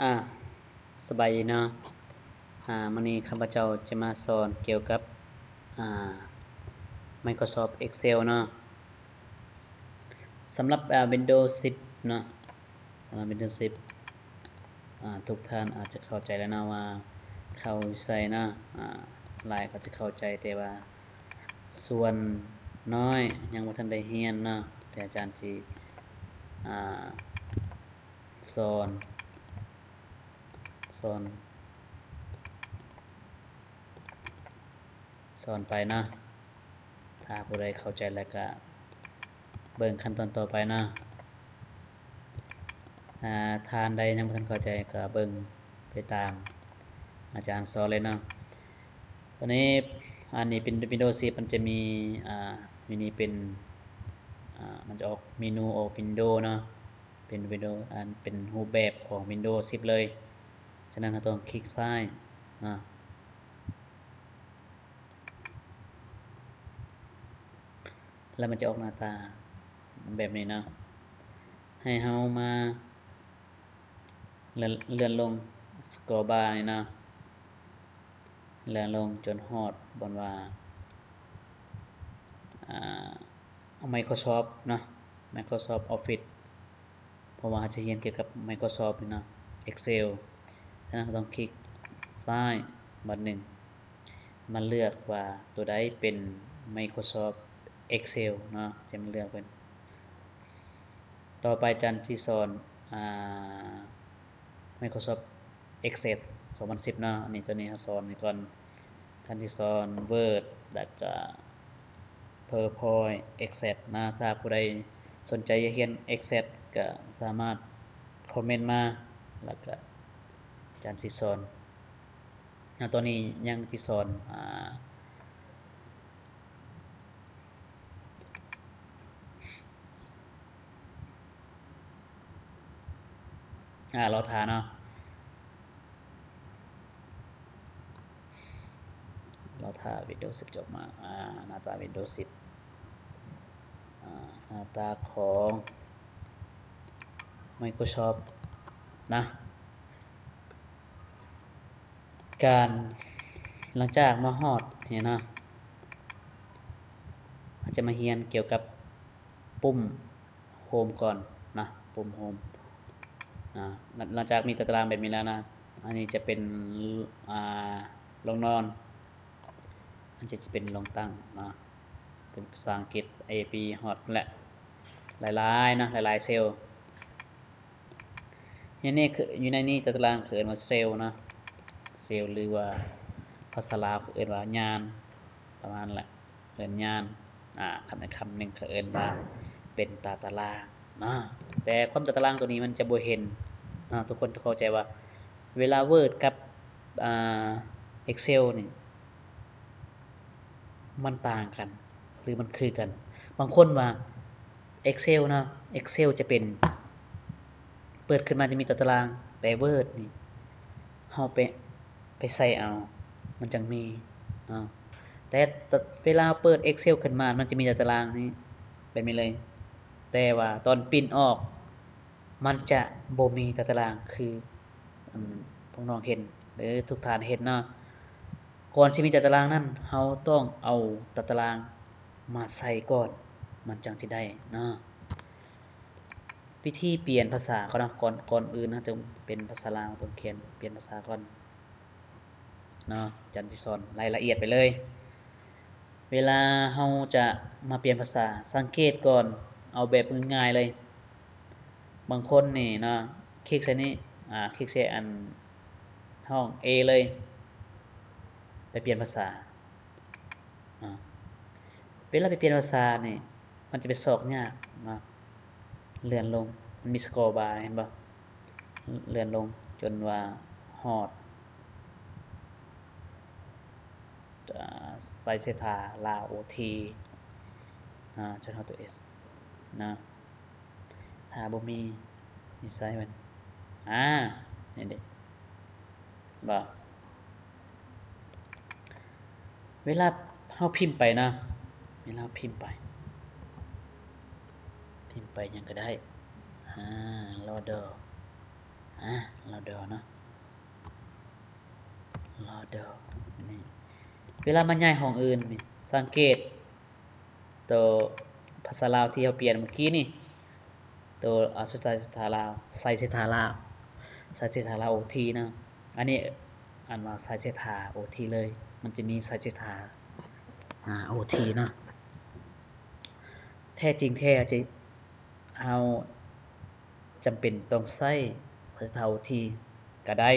ອາ ສະບາຍດີເນາະ. ອາ ມື້ນີ້ຂ້າພະເຈົ້າຈະມາສອນກ່ຽວກັບ ອາ Microsoft Excel ເນາະ. ສຳລັບ ອາ Windows ສິບເນາະ, ສຳລັບ Windows ສິບ ອາ ທຸກທ່ານອາດຈະເຂົ້າໃຈແລ້ວເນາະວ່າເຂົ້າຢູ່ໃສເນາະ. ອາ ສ່ວນຫຼາຍເຂົາຈະເຂົ້າໃຈ, ແຕ່ວ່າສ່ວນນ້ອຍຍັງບໍ່ທັນໄດ້ຮຽນເນາະ. ແຕ່ອາຈານຊິ ອາ ສອນ ສອນ ສອນໄປເນາະ. ຖ້າຜູ້ໃດເຂົ້າໃຈແລ້ວກະເບິ່ງຂັ້ນຕອນຕໍ່ໄປເນາະ. ຖ້າທ່ານໃດຍັງບໍ່ທັນເຂົ້າໃຈກະເບິ່ງໄປຕາມອາຈານສອນເລີຍເນາະ. ຕອນນີ້ ອັນນີ້ເປັນ Windows ສິບ ມັນຈະມີ ອາ ຢູ່ນີ້ເປັນ ອາ ມັນຈະອອກເມນູອອກ Windows ເນາະ. ເປັນ Windows ອັນ ເປັນຮູບແບບຂອງ Windows ສິບ ເລີຍ. ສະນັ້ນເຮົາຕ້ອງຄລິກຊ້າຍເນາະ ແລ້ວມັນຈະອອກໜ້າຕາແບບນີ້ເນາະ. ໃຫ້ເຮົາມາເລື່ອນ ເລື່ອນລົງ scroll bar ນີ້ເນາະ, ເລື່ອນລົງຈົນຮອດບ່ອນວ່າ ອາ Microsoft ເນາະ, Microsoft Office ເພາະວ່າເຮົາຈະຮຽນກ່ຽວກັບ Microsoft ນີ້ເນາະ, Excel. ສະນັ້ນເຮົາຕ້ອງຄລິກຊ້າຍບາດໜຶ່ງ ມາເລືອກວ່າຕົວໃດເປັນ Microsoft Excel ເນາະ, ຈະມາເລືອກເປັນ ຕໍ່ໄປອາຈານຊິສອນ ອາ Microsoft Access ສອງພັນສິບເນາະ. ອັນນີ້ ຕົວນີ້ເຮົາສອນນີ້ກ່ອນ, ທ່ານຊິສອນ Word ແລ້ວກະ PowerPoint Access ນະ. ຖ້າຜູ້ໃດສົນໃຈຢາກຮຽນ Access ກະສາມາດຄອມເມັນມາ ແລ້ວກະອາຈານຊິສອນ. ອາ ຕອນນີ້ຍັງຊິສອນ ອາ ອາ ລໍຖ້າເນາະ, ລໍຖ້າ Windows ສິບຈະອອກມາ. ອາ ໜ້າຕາ Windows ສິບ ອາ ໜ້າຕາຂອງ Microsoft ນະ. ການ ຫຼັງຈາກມາຮອດນີ້ເນາະ, ເຮົາຈະມາຮຽນກ່ຽວກັບປຸ່ມ Home ກ່ອນນະ, ປຸ່ມ Home ນະ. ຫຼັງຈາກມີຕາຕະລາງແບບນີ້ແລ້ວນະ, ອັນນີ້ຈະເປັນ ອາ ໂລງນອນ, ອັນນີ້ຈະເປັນໂລງຕັ້ງນະ, ເປັນພາສາອັງກິດ A B ຮອດແຫຼະ, ຫຼາຍໆນະ, ຫຼາຍໆເຊວ. ຢູ່ໃນນີ້ ຄື ຢູ່ໃນນີ້ຕາຕະລາງເຂົາເອີ້ນວ່າເຊວເນາະ, ເຊວ ຫຼືວ່າພາສາລາວເຂົາເອີ້ນວ່າຍານ ປະມານນັ້ນແຫຼະ, ເອີ້ນຍານ. ອາ ຄຳໃດຄຳໜຶ່ງເຂົາເອີ້ນວ່າເປັນຕາຕະລາງເນາະ, ແຕ່ຄວາມຕາຕະລາງໂຕນີ້ມັນຈະບໍ່ເຫັນເນາະ. ທຸກຄົນຕ້ອງເຂົ້າໃຈວ່າເວລາ Word ກັບ ອາ Excel ນີ້ ມັນຕ່າງກັນ ຫຼື ມັນຄືກັນ? ບາງຄົນວ່າ Excel ເນາະ, Excel ຈະເປັນ ເປີດຂຶ້ນມາຈະມີແຕ່ຕາຕະລາງ, ແຕ່ Word ນີ້ ເຮົາໄປ ໄປໃສ່ເອົາ ມັນຈັ່ງມີເນາະ. ແຕ່ ແຕ່ເວລາເປີດ Excel ຂຶ້ນມາ ມັນຈະມີແຕ່ຕາຕະລາງນີ້ ແບບນີ້ເລີຍ, ແຕ່ວ່າຕອນປຣິ້ນອອກ ມັນຈະບໍ່ມີຕາຕະລາງຄື ອັນ ພວກນ້ອງເຫັນ ຫຼື ທຸກທ່ານເຫັນເນາະ. ກ່ອນຊິມີຕາຕະລາງນັ້ນ ເຮົາຕ້ອງເອົາຕາຕະລາງມາໃສ່ກ່ອນ ມັນຈັ່ງຊິໄດ້ເນາະ. ວິທີປ່ຽນພາສາກ່ອນເນາະ, ກ່ອນ ກ່ອນອື່ນເຮົາຈະປ່ຽນພາສາລາວ, ຕ້ອງຂຽນປ່ຽນພາສາກ່ອນເນາະ. ອາຈານຊິສອນລາຍລະອຽດໄປເລີຍ. ເວລາເຮົາຈະມາປ່ຽນພາສາ, ສັງເກດກ່ອນ, ເອົາແບບງ່າຍໆເລີຍ. ບາງຄົນນີ້ເນາະ ຄລິກໃສ່ນີ້ ອາ ຄລິກໃສ່ອັນຫ້ອງ A ເລີຍ ໄປປ່ຽນພາສາເນາະ. ເວລາໄປປ່ຽນພາສານີ້ ມັນຈະໄປຊອກຍາກເນາະ. ເລື່ອນລົງ ມັນມີ scroll bar ເຫັນບໍ່? ເລື່ອນລົງຈົນວ່າຮອດ ອາ ໄຊເສດຖາ ລາວ ໂອທີ ອາ ຈົນຮອດຕົວ S ນະ. ຖ້າບໍ່ມີ ຢູ່ໃສມັນ? ອາ ນີ້ເດ ບໍ່ ເວລາເຮົາພິມໄປນະ, ເວລາເຮົາພິມໄປ ພິມໄປຫຍັງກໍໄດ້ ອາ ລໍດໍ. ອາ ລາວດໍເນາະ ລາວດໍນີ້ ເວລາມາຍ້າຍຫ້ອງອື່ນນີ້ ສັງເກດໂຕພາສາລາວທີ່ເຮົາປ່ຽນເມື່ອກີ້ນີ້ ໂຕ ອາ ໃສ່ເສດຖາລາວ ໃສ່ເສດຖາລາວ ໃສ່ເສດຖາລາວໂອທີເນາະ ອັນນີ້ອ່ານວ່າໃສ່ເສດຖາໂອທີເລີຍ ມັນຈະມີໃສ່ເສດຖາ ອາ ໂອທີເນາະ ແທ້ຈິງແທ້ຈະ ເຮົາຈຳເປັນຕ້ອງໃຊ້ ໃສ່ເສດຖາໂອທີກະໄດ້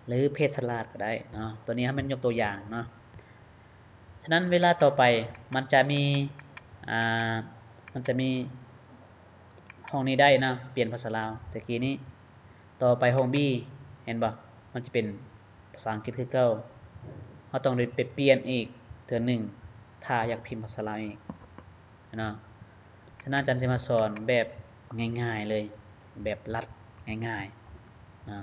ຫຼື ເພດສະຫຼາດກະໄດ້ເນາະ ໂຕນີ້ເຮົາແມ່ນຍົກຕົວຢ່າງເນາະ ສະນັ້ນເວລາຕໍ່ໄປມັນຈະມີ ອາ ມັນຈະມີຫ້ອງນີ້ໄດ້ເນາະ ປ່ຽນພາສາລາວແຕ່ກີ້ນີ້ ຕໍ່ໄປຫ້ອງບີ ເຫັນບໍ່ ມັນຈະເປັນພາສາອັງກິດຄືເກົ່າ ເຮົາຕ້ອງໄດ້ໄປປ່ຽນອີກເທື່ອໜຶ່ງ ຖ້າຢາກພິມພາສາລາວອີກເນາະ ສະນັ້ນອາຈານຈະມາສອນແບບງ່າຍໆເລີຍ ແບບລັດງ່າຍໆເນາະ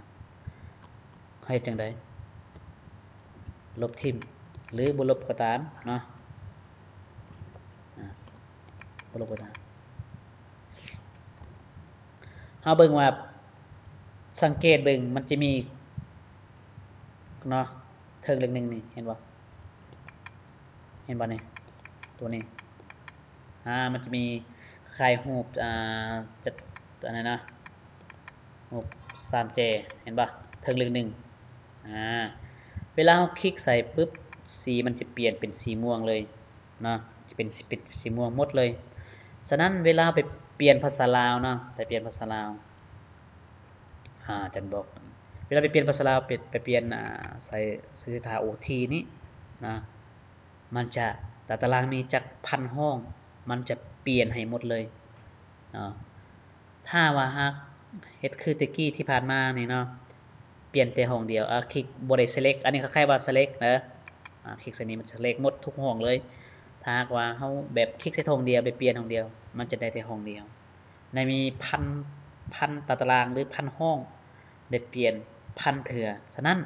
ເຮົາເຮັດຈັ່ງໃດ ລົບຖິ້ມ ຫຼື ບໍ່ລົບກໍຕາມເນາະ ອາ ບໍ່ລົບກໍຕາມ ເຮົາເບິ່ງວ່າ ສັງເກດເບິ່ງ ມັນຈະມີເນາະ ເທິງເລກໜຶ່ງນີ້ ເຫັນບໍ່ ເຫັນບໍ່ນີ້ ໂຕນີ້ ອາ ມັນຈະມີຄ້າຍຮູບ ອາ ຈັດ ອັນນັ້ນນະ ຮູບສາມແຈ ເຫັນບໍ່ ເທິງເລກໜຶ່ງ ອາ ເວລາເຮົາຄລິກໃສ່ປຶບ ສີມັນຈະປ່ຽນເປັນສີມ່ວງເລີຍເນາະ ຈະເປັນ ເປັນສີມ່ວງໝົດເລີຍ ສະນັ້ນເວລາໄປປ່ຽນພາສາລາວເນາະ ໄປປ່ຽນພາສາລາວ ອາ ອາຈານບອກ ເວລາໄປປ່ຽນພາສາລາວ ໄປ ໄປປ່ຽນ ອາ ໃສ່ ໃສ່ເສດຖາໂອທີນີ້ນະ ມັນຈະ ຕາຕະລາງມີຈັກພັນຫ້ອງ ມັນຈະປ່ຽນໃຫ້ໝົດເລີຍເນາະ ຖ້າວ່າຫາກເຮັດຄືແຕ່ກີ້ທີ່ຜ່ານມານີ້ເນາະ ປ່ຽນແຕ່ຫ້ອງດຽວ ອາ ຄລິກບໍ່ໄດ້ເຊເລັກ ອັນນີ້ເຂົາຄ້າຍວ່າເຊເລັກເດີ ອາ ຄລິກໃສ່ນີ້ມັນເຊເລັກໝົດທຸກຫ້ອງເລີຍ ຖ້າຫາກວ່າເຮົາແບບຄລິກໃສ່ຫ້ອງດຽວ ໄປປ່ຽນຫ້ອງດຽວ ມັນຈະໄດ້ແຕ່ຫ້ອງດຽວ ໃນມີພັນ ພັນຕາຕະລາງ ຫຼື ພັນຫ້ອງ ໄດ້ປ່ຽນພັນເທື່ອ ສະນັ້ນ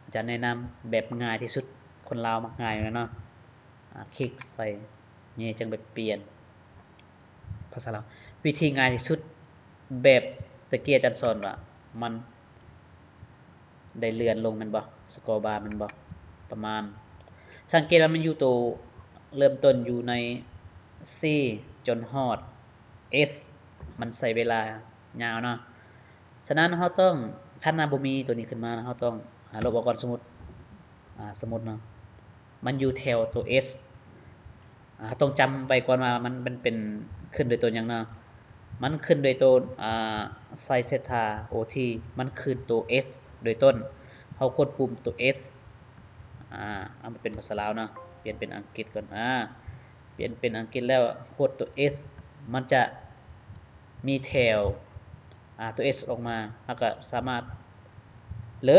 ອາຈານແນະນຳແບບງ່າຍທີ່ສຸດ ຄົນລາວມັກງ່າຍແມ່ນເນາະ ອາ ຄລິກໃສ່ນີ້ຈຶ່ງໄປປ່ຽນພາສາລາວ ວິທີງ່າຍທີ່ສຸດ ແບບຕະກີ້ອາຈານສອນວ່າ ມັນໄດ້ເລື່ອນລົງແມ່ນບໍ່ ສະກໍບາແມ່ນບໍ່ ປະມານ ສັງເກດວ່າມັນຢູ່ໂຕເລີ່ມຕົ້ນຢູ່ໃນ ຊີ ຈົນຮອດ ເອັສ ມັນໃຊ້ເວລາຍາວເນາະ ສະນັ້ນເຮົາຕ້ອງ ຄັນວ່າບໍ່ມີໂຕນີ້ຂຶ້ນມາ ເຮົາຕ້ອງ ອາ ລົບອອກກ່ອນ ສົມມຸດ ອາ ສົມມຸດເນາະ ມັນຢູ່ແຖວໂຕ ເອັສ ອາ ເຮົາຕ້ອງຈຳໄວ້ກ່ອນວ່າມັນ ມັນເປັນ ຂຶ້ນດ້ວຍໂຕຫຍັງເນາະ ມັນຂຶ້ນດ້ວຍໂຕ ອາ ໃສ່ເສດຖາໂອທີ ມັນຂຶ້ນໂຕ ເອັສ ໂດຍຕົ້ນ ເຮົາກົດປຸ່ມໂຕ ເອັສ ອາ ເອົາມາເປັນພາສາລາວເນາະ ປ່ຽນເປັນອັງກິດກ່ອນ ອາ ປ່ຽນເປັນອັງກິດແລ້ວ ກົດໂຕ ເອັສ ມັນຈະ ມີແຖວ ອາ ໂຕ ເອັສ ອອກມາ ເຮົາກະສາມາດ ຫຼື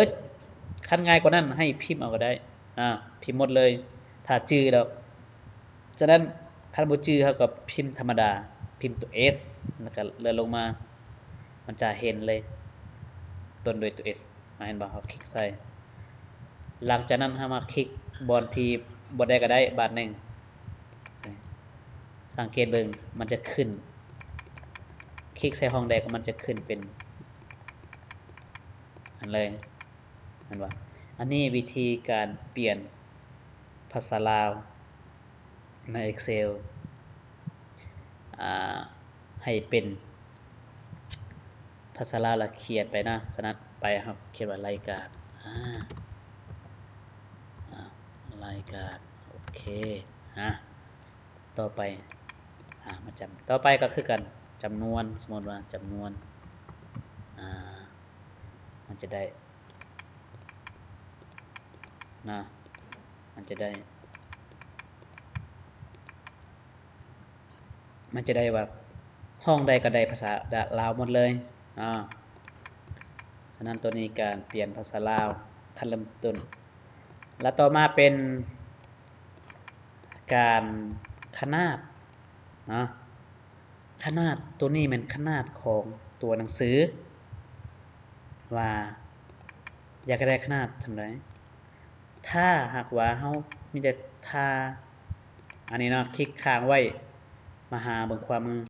ຄັນງ່າຍກວ່ານັ້ນ ໃຫ້ພິມເອົາກະໄດ້ ອາ ພິມໝົດເລີຍ ຖ້າຈື່ແລ້ວ ສະນັ້ນ ຄັນບໍ່ຈື່ ເຮົາກະພິມທຳມະດາ ພິມໂຕ ເອັສ ແລ້ວກະເລື່ອນລົງມາ ມັນຈະເຫັນເລີຍ ຕົ້ນດ້ວຍໂຕ ເອັສ ອາ ເຫັນບໍ່ ເຮົາຄລິກໃສ່ ຫຼັງຈາກນັ້ນເຮົາມາຄລິກບ່ອນທີ່ບ່ອນໃດກະໄດ້ບາດໜຶ່ງ ສັງເກດເບິ່ງ ມັນຈະຂຶ້ນ ຄລິກໃສ່ຫ້ອງໃດກະມັນຈະຂຶ້ນເປັນ ອັນເລີຍ ແມ່ນບໍ່ ອັນນີ້ວິທີການປ່ຽນພາສາລາວໃນ Excel ອາ ໃຫ້ເປັນພາສາລາວ ແລ້ວຂຽນໄປນະ ສະນັ້ນໄປ ເຮົາຂຽນວ່າລາຍການ ອາ ອາ ລາຍການ ໂອເຄ ອາ ຕໍ່ໄປ ອາ ມາຈຳ ຕໍ່ໄປກະຄືກັນ ຈຳນວນ ສົມມຸດວ່າຈຳນວນ ອາ ມັນຈະໄດ້ ນະ ມັນຈະໄດ້ ມັນຈະໄດ້ວ່າ ຫ້ອງໃດກະໄດ້ພາສາລາວໝົດເລີຍ ອາ ສະນັ້ນໂຕນີ້ການປ່ຽນພາສາລາວ ຂັ້ນເລີ່ມຕົ້ນ ແລະຕໍ່ມາເປັນ ການຂະໜາດເນາະ ຂະໜາດໂຕນີ້ແມ່ນຂະໜາດຂອງຕົວໜັງສື ວ່າຢາກໃຫ້ໄດ້ຂະໜາດສ່ຳໃດ ຖ້າຫາກວ່າເຮົາມີແຕ່ຖ້າ ອັນນີ້ເນາະ ຄລິກຄ້າງໄວ້ ມາຫາເບິ່ງຂວາມື